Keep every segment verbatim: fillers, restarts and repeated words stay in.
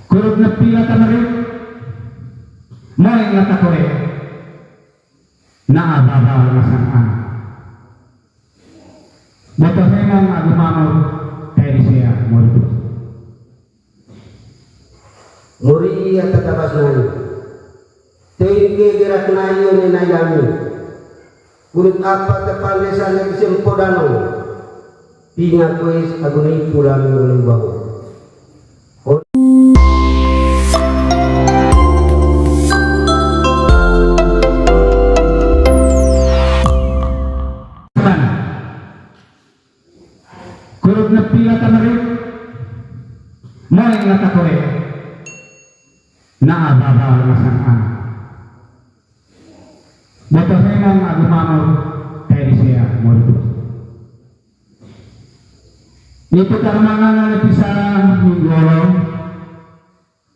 Kurut nepi lata meriuk, moeng lata koe, na'a baba ngasang anak. Boto hemong agu mamur, teri sea mori. Mori ata tabas nai. Tengke gerak nai one nai dami. Kurut apa tepan desa nai sempo danong. Pinga kuis agu ni pulang ngulu bahu. Kurut nepi lata meriuk, moeng lata koe, na'a baba ngasang anak. Boto hemong agu mamur, teri sea mori. Itu taramangan ane pisa minggu olo.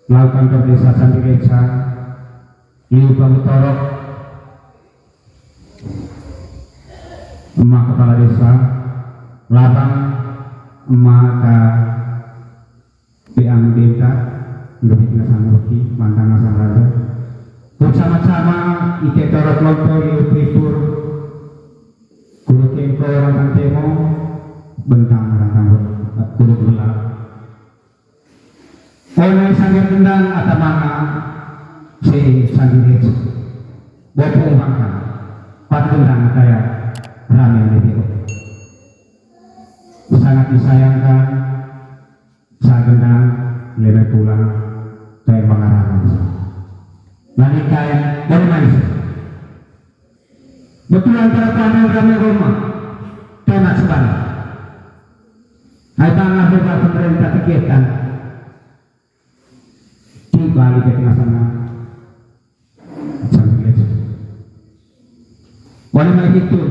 Lau kantor desa Sandireca, iu pamutorok, ema kepala desa, labang ema ka peang denta, ngebit ngasang ruki, mantang ngasang raja. Bersama-sama ite torok lonto iu pelipur, kurut kengko rantang temo, bentang rantang kurut gelap. One sanggar gendang ata manga se Sandireca. Bopu bangka. Pat gendang kaya rame lebe. Sangat disayangkan, sa gendang lebe pulang kaya mangaraman. Nani kaya, boleh main. Betul antara panen rame Roma, tona seban. Ai banga beba pemerintah kegiatan. Tiba di tengah sana. Sambil aja. Wala mai hitu.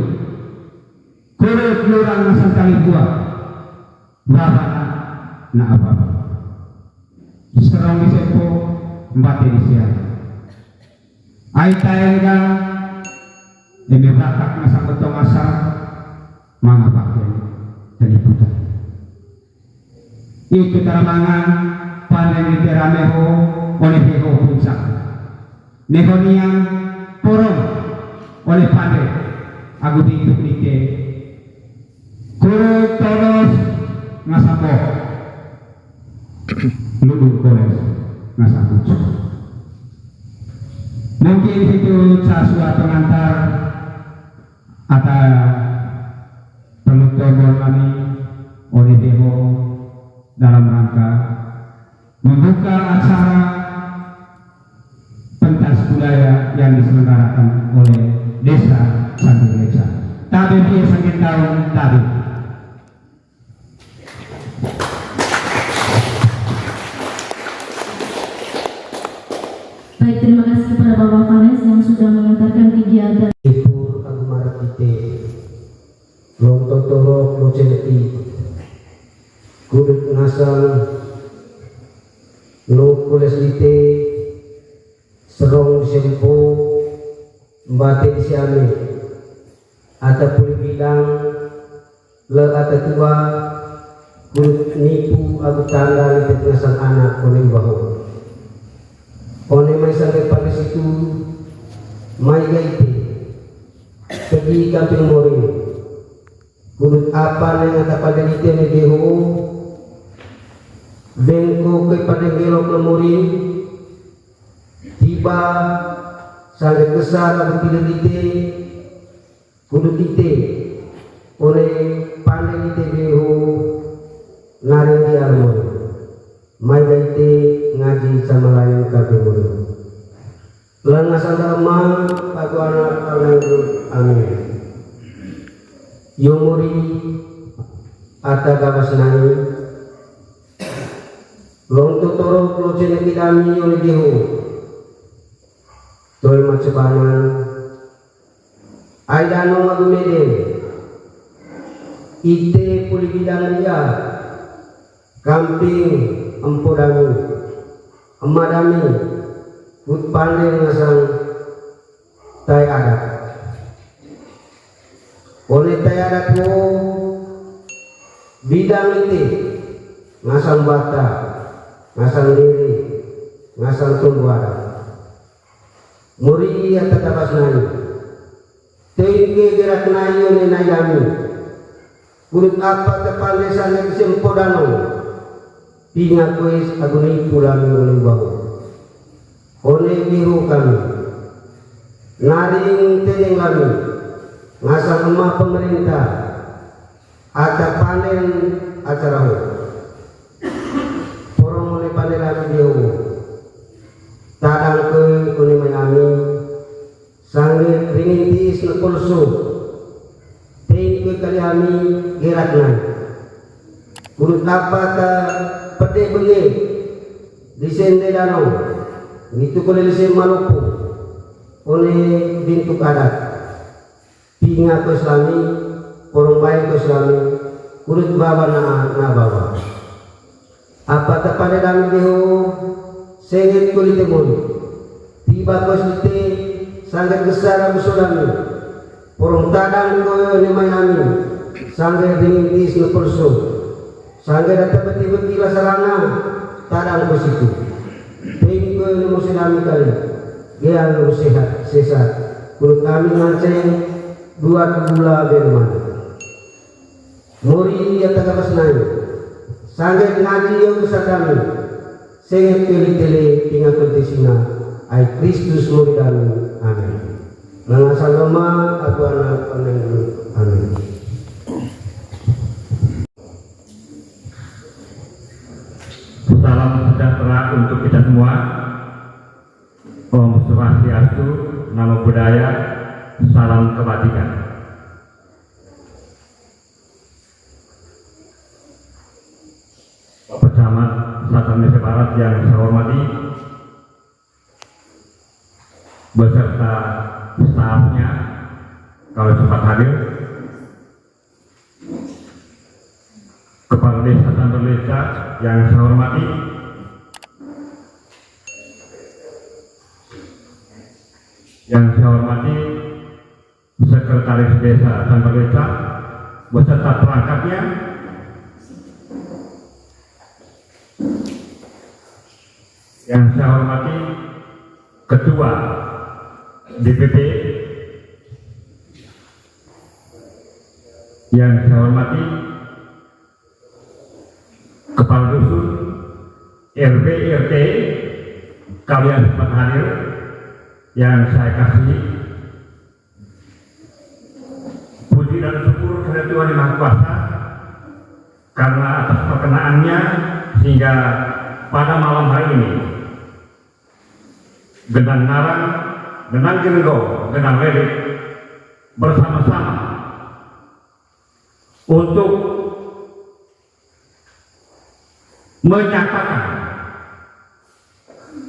Kurut lurang ngasang kali dua. Baba na apa? Serong di sepo, mbate di siang. Ai taeng ga, eme bakak ngasang betong asa, manga paken teniputan. Itu taramangan, panen di terameho, one heho puncak. Neho niang, porong, one pande, agu bingkuk nite. Kure tolos, ngasang boh. Ludu koles, ngasang kucu. Mungkin itu sasua pengantar ata penutur kami, one heho dalam rangka membuka acara pentas budaya yang diselenggarakan oleh Desa Sandireca. Tabe biasa tahun tabe. Baik, terima kasih kepada Bapak Fares yang sudah mengantarkan kegiatan. Ipur agu marak ite. Lonto torok lo ceneti. Kudut ngasang. No kules ite. Serong di sempo. Mbate di siame. Ata puli bilang, le ata tua, kurut nipu agu tanda ni tetengasan anak one ubaho. One mai sampe pada situ, mai gaite, pegi kamping moring. Kurut apa neng ata pada dite ne deho, bengko ke pada gelok le moring, tiba, sampe besar agu pide dite, Kudu ite, one pande ite beho, nari di almon. Mai da ite ngaji sama lain kabe mulu. Langa sada ma, aku anak alangku. Amin. Yo muri, ata gabas nai. Lonto torok lo cene kidami yo ni deho. Toi macebanan. Ai danong agu meden. Ite puli bidang dia. Kamping empo dami. Ema dami. Hut pande ngasang tai adat. One tai adat wo bidang ite. ngasang bata, ngasang diri, ngasang tumbuh adat. Mori ata tabas nai. Tengke gerak nai one nai lami. Kurut apa tepande sangge sempo danong. Pinga kuis agun ipu lami one bahu. One biru kami. Naring tedeng lami. Ngasang ema pemerintah. Ata panen acara ho. Porong one panen lami dia ho. Tadang ke one mai ami. Sangge ringin tiis ne polso. Tengke kali ami gerak nai. Kurut apa ta pede benge. Lise nde danong. Ngitu kole lise malopo. One bintuk adat. Pinga ko Islami, porong bae ko Islami, kurut bawa na, na bawa. Apa tepande dami beho, senget ko lite moni. Tiba ko lite, sangget besar aku solami. Porong tadang ko ne mai ami, sangget ringin tiis ne polso. Sangge data beti-beti la sarana, tadang ko situ. Tengke ne mo sedami kali. Gea ne mo sehat, sesat. Kurut kami nganceng, dua gula berman. Mori ata gabas nai. Sangge ngaji yo besar kami. Sangge teli tele pinga teli sina. Ai Kristus mori dami. Amin. Nanga saloma aku anak amin. Amin. Salam sejahtera untuk kita semua. Om Swastiastu, Namo Buddhaya, salam kebajikan. Bapak Camat Satan Indonesia Barat yang saya hormati, beserta stafnya, kalau sempat hadir, Kepala Desa Tanpa Desa yang saya hormati, yang saya hormati Sekretaris Desa Tanpa Desa beserta perangkatnya, yang saya hormati Ketua D P P, yang saya hormati Kepala Dusun, R W, R T, kalian sempat hadir, yang saya kasih puji dan syukur kepada Tuhan Yang Maha Kuasa karena atas perkenaannya sehingga pada malam hari ini Genang Narang, Genang Genggong, Genang Lelik bersama-sama untuk menyatakan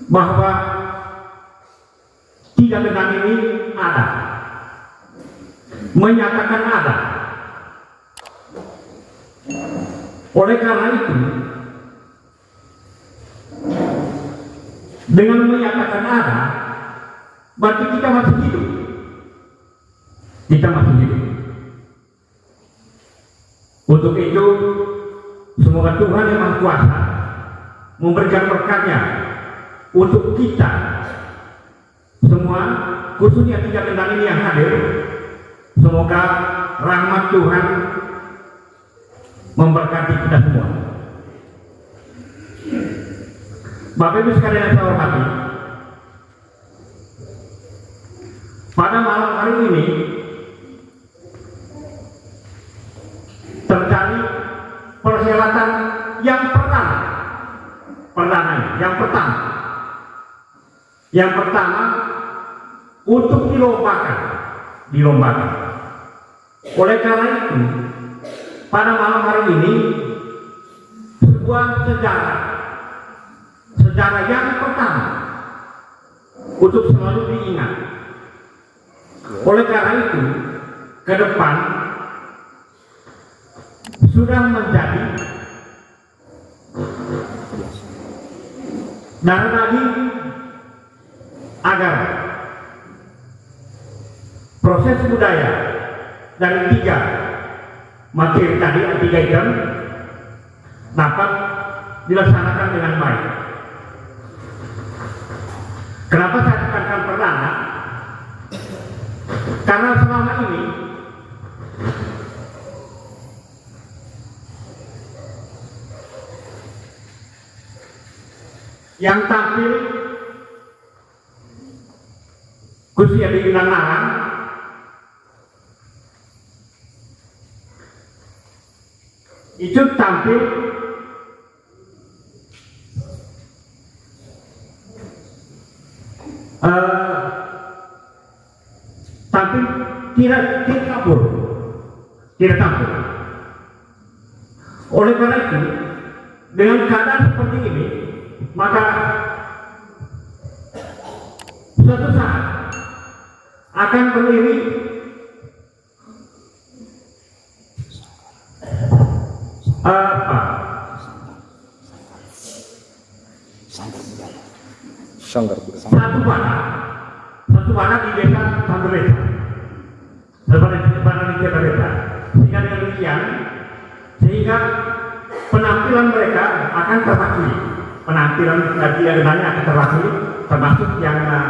bahwa tiga genang ini ada. Menyatakan ada. Oleh karena itu, dengan menyatakan ada, berarti kita masih hidup. Kita masih hidup. Untuk itu, semoga Tuhan Yang Maha Kuasa memberikan berkatnya untuk kita semua, khususnya tiga genang ini yang hadir. Semoga rahmat Tuhan memberkati kita semua. Bapak Ibu sekalian yang saya hormati, pada malam hari ini terjadi perhelatan yang pertama. Perdana, yang pertama. Yang pertama, untuk dilombakan. Dilombakan. Oleh karena itu, pada malam hari ini, sebuah sejarah, sejarah yang pertama untuk selalu diingat. Oleh karena itu, ke depan sudah menjadi darah daging agar proses budaya dari tiga materi tadi, tiga item, dapat dilaksanakan dengan baik. Kenapa saya tekankan perdana? Karena selama ini yang tampil khususnya di Minang Naran itu tampil, eh, tampil tidak, tidak campur, tidak campur. Oleh karena itu, dengan keadaan seperti ini, maka suatu saat akan berdiri apa? Sanggar budaya. Satu bana, satu bana di desa Sanggar Desa. Sehingga dengan demikian, sehingga penampilan mereka akan terwakili. Penampilan dan tiga gendangnya akan terwakili, termasuk yang, eh,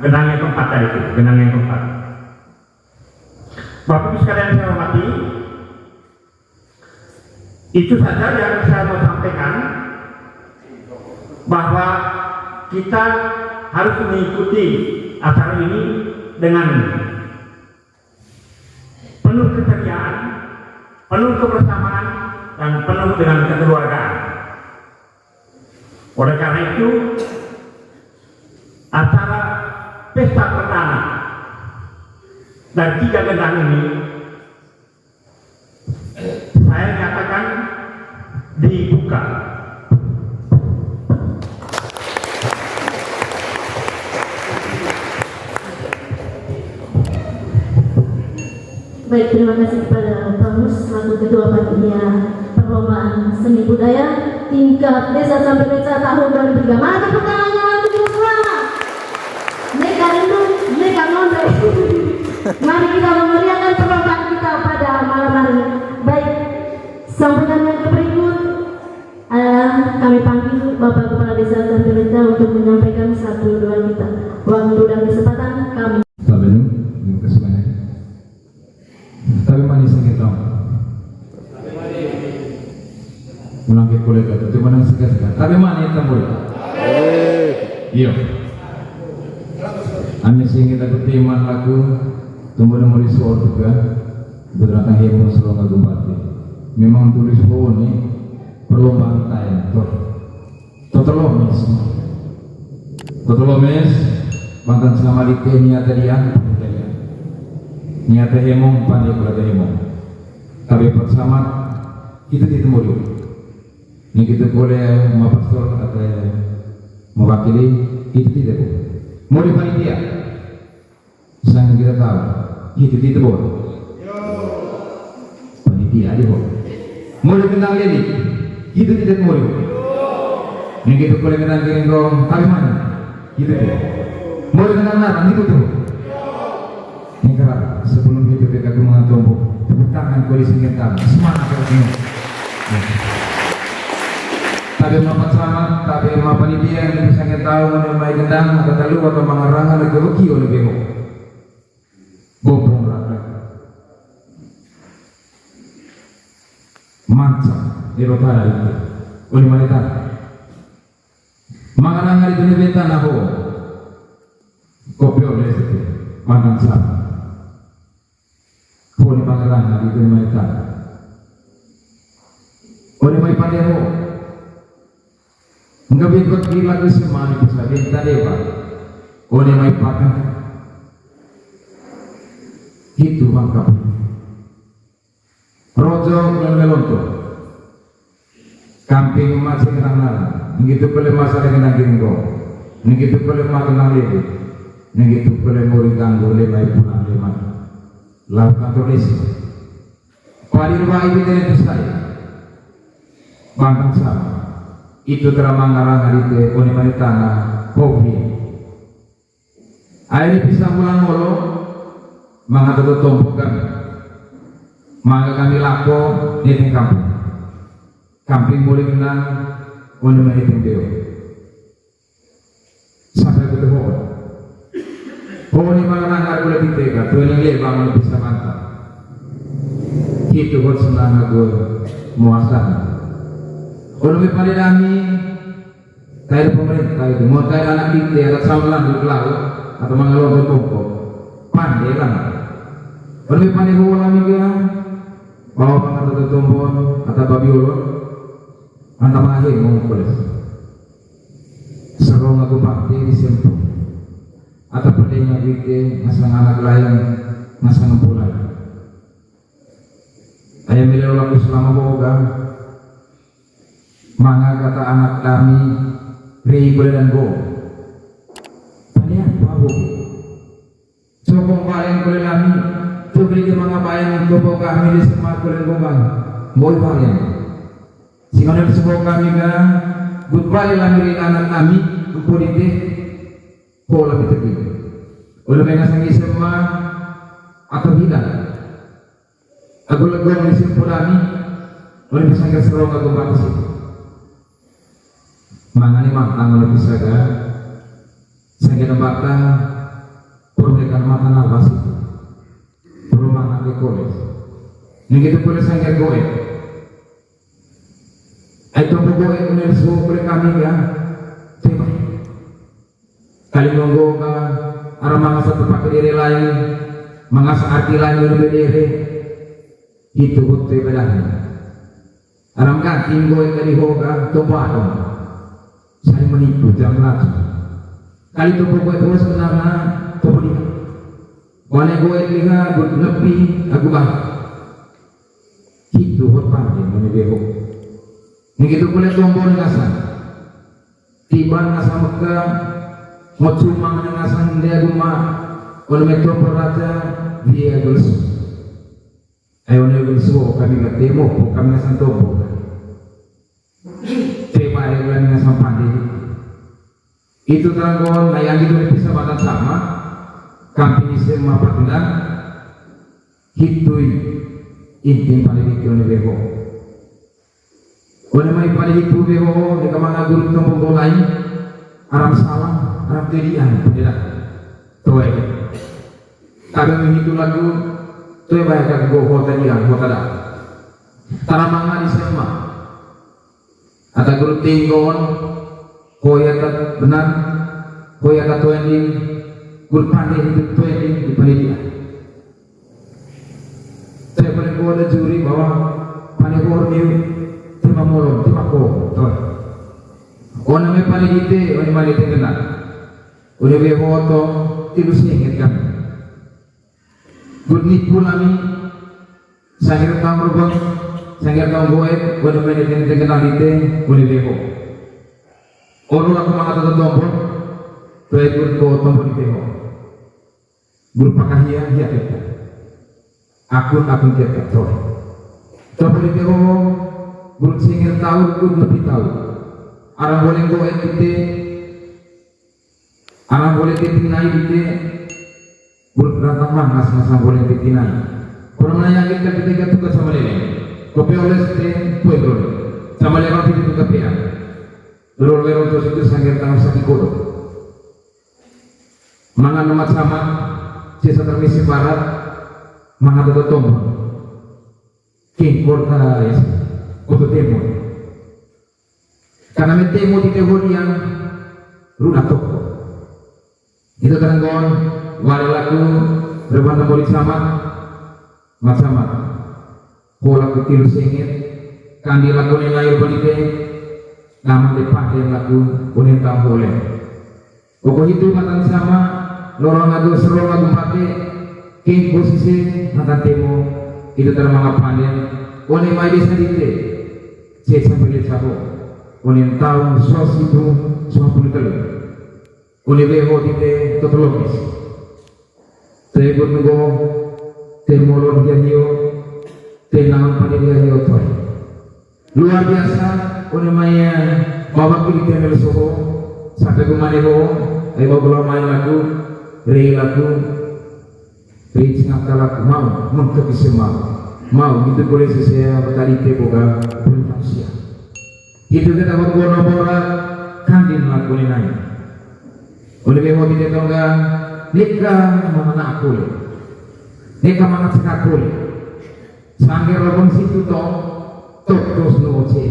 gendang yang keempat tadi itu, gendang yang keempat. Bapak Ibu sekalian saya hormati, itu saja yang saya mau sampaikan, bahwa kita harus mengikuti acara ini dengan penuh keceriaan, penuh kebersamaan, dan penuh dengan kekeluargaan. Oleh karena itu, acara pesta perdana dari tiga gendang ini saya nyatakan dibuka. Baik, terima kasih kepada Pak Mus selaku Ketua Panitia Perlombaan Seni Budaya tingkat Desa Sambermeja tahun dua ribu tiga. Mari tepuk tangannya untuk Ibu Selamat. Neka rendung, neka ngonde. Mari kita memeriahkan perlombaan kita pada malam hari. Baik, sambutan yang berikut, eh, kami panggil Bapak Kepala Desa Sambermeja untuk menyampaikan satu dua kita. Waktu dan kesempatan kami. Pak Benu, terima kasih banyak. Tabe mani sangge'ta. Ulang ke kole ka, tabe mani sangge'ta. Tabe mani tambul. Iyo. Ami sangge'ta ku tema laku, tumbuh dan mori so'ot juga. Betul kata hemo solo ngagu bati. Memang tulis ho ni perlombaan taen toh. Totolomes. Totolomes, mantan sama dite niata dian, niata hemong, pande kula te hemong. Tabe pat sama, itu ti temori. Ni gitu kole ma pastor ate mewakili, itu ti temori. Mori panitia. Sangge'ta tau, hitu ti temori. Panitia aja, Bo. Mori gendang lili, hitu ti temori. Yang gitu kole gendang giring gong, tabe mani, hitu ti. Mori gendang narang, hitu ti. Yang kerap, sebelum hitu kita gemengan tombok, tepuk tangan kole sangge'ta, semangat ya, ini. Tabe ma pat sama, tabe ma panitia yang bisa kita tahu mengenai gendang, maka talu atau mangarang ada keweki oleh bemo. Bopong raka. Manca, ero tara itu. Oleh mereka. Mangarang hari itu beta naho. Kopio oleh situ. Mantan sama. Ho ni pangarang na di tu ni mai ta. Ho ni mai pande ho. Ngga bikot gila ku semani bisa benta dewa. Ho ni mai pakan. Hitu bangkap. Rojo ulun melonto. Kamping masih kenal. Ngitu kole masa lagi nangking go. Ngitu kole ma kenal lebe. Ngitu kole mori ganggu lema ipunan lema. Lalu kantor desa. Padir wa ibu tene tu saya. Bangkang sama. Itu teramang arang hari te, oni mani tanah, hobi. Akhirnya pisah pulang molo, manga toto tompok kami. Manga kami lako, niteng kampung. Kamping bole menang, one mai tembeo. Sampai betul ho. Ho ni mana nanggar bole tite ka, tu yang lihat bangun bisa mantap. Itu buat senang aku muasan. Ono mai pande dami, kayak pemerintah itu, mau kayak anak tite, ada calon lanjut laut, atau mangalor ke pokok. Pande lah. Ono mai pande ho lami ga, bawa pangan atau tombon, atau babi ulun. Anta mahe mau kulis. Sarong aku bakti di sempu. Ata pedeng aku ike ngasang anak layang ngasang empulai. Ayam milih laku selama boga. Manga kata anak kami rei kuliah dan go. Palian babu. Sokong balen kuliah nami, tu beli ke manga bayan, tu boga kami di semak kuliah gobang, boy balen. Si mana di semak kami ga, but balen lami di anak nami, empo di teh, pola di tepi. Udah main asang di semak, atau hilang. Aku legong di simpurani, oleh bisa ke serong aku bangsi. Mangani mantang oleh bisa ga, sangga nembata, purnekan mata nabas itu. Purmana ke koles. Yang gitu boleh sangga goe. Ai tombo goe, udah disuruh oleh kami ga, tema. Kali nunggu ka, ara mangasa tepak kediri lain, mangasa arti lain lebih diri, itu butuh bedanya. Ara mangganti goe kali hoga, tombo adong. Saling menipu, jangan lagi. Kali tombo goe terus kenana, tombo dia. Wane goe liha, but nepi, aku bah. Itu hot pande, mani beho. Ni gitu boleh tombo ni ngasang. Tiban ngasang Mekah, mau cuma ngasang dia guma, oleh meto raja, dia gelsu. Ayo ne gelsu, kami nggak temo, kami ngasang tombo. Tema yang kami ngasang pande. Itu tanggon, nah yang itu bisa makan sama, kami bisa mapat bilang, hitui, inti pande di kione beho. Wane mai pande hitu beho, deka manga guru tombo golai, aram salah, aram kedian, pendera. Toe. Kada menghitu lagu, toe bayar ka go hota dia, hota da. Tara manga di semak. Ata guru tinggon, hoya ta benar, hoya ta toe di, guru pande hitu toe di, di pande dia. Saya paling kuat ada juri bahwa paling horni tema molon, tema ko, toh. Ona me paling ite, ona mani tengena. Ona be hoto, tilu sengit kan. Good nipu lami, sangir tang rubang, sangir tang goet, ona mani tengena ite, ona be ho. Oro aku mangata tombol, toe good ko tombol ite ho. Guru pakahia, hia keta. Akun, akun keta, toh. Coba di teo, guru singir tahu, guru lebih tahu. Arang boleh goet ite, arang boleh titinai ite, guru rantang mangas, masa boleh titinai. Kalau menanya kita, kita tugas sama lele. Kopi oleh sete, kue dulu. Sama lele, kita tugas pea. Dulu lele, terus itu sangir tahu sakit kodok. Manga nomad sama, sesa termisi barat, manga toto tombol. King kota es, kota temon. Karena me temon di temon yang runa toko. Itu terenggon, wale laku, reban nombor sama, macam-macam. Hola ku tilu sengit, kandi laku ne lair balite, naman de pake laku, unen tau hole. Oko hitu matan sama, lorong ago serong ago pake, kengko sise, matan temo, itu tara manga panden, one mai desa dite, se sampai desa ho, unen tau sos itu, sos puluh telu. Uni beho di te totologis. Te bernunggu, te molon dia hio, te naon pada dia hio toy. Luar biasa, uni maya bawa kiri te mel soho, sampai ke mana ho, ai bawa gula main lagu, rei lagu, rei singkat lagu, mau, mengke bisa mau. Mau, gitu boleh sesuai, tadi te boga, boleh manusia. Hitu kita hot gono bora kandin lagu ni nai. Uli be hot ite tongga neka mana aku le. Neka mana cina aku le. Sangger robong situ tong, tok dos no oce.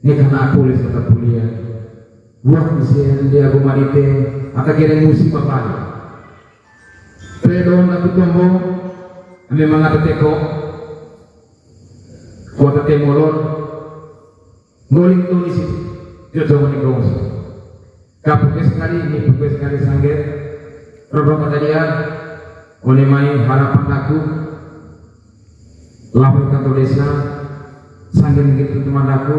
Neka na aku le sata kuliah. Buat isen dia gumari te, ata kere musi papali. Predon aku tombo, ame mangata teko. Kuata te molor. Goling tulis itu, jojo mani gongsi. Kapukes kali, ini pukes kali sangger. Roba kata dia, one mai harapan aku. Lapor kantor desa, sangger gitu teman aku,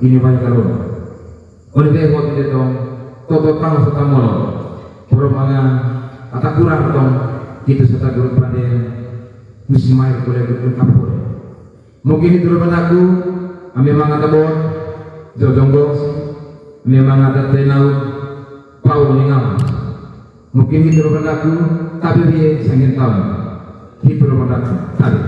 ini banyak kalau. One be hot ite tong, toto tang sota molor. Poro manga, ata kurang tong, gitu sota guru pande, musi mai kole guru kapore. Mungkin hitu roba aku, ame mangata bot, jojong gos, ame mangata tenau, pau ni ngam. Mungkin hitu roba aku, tapi dia sangin tahu. Hitu roba aku, tapi.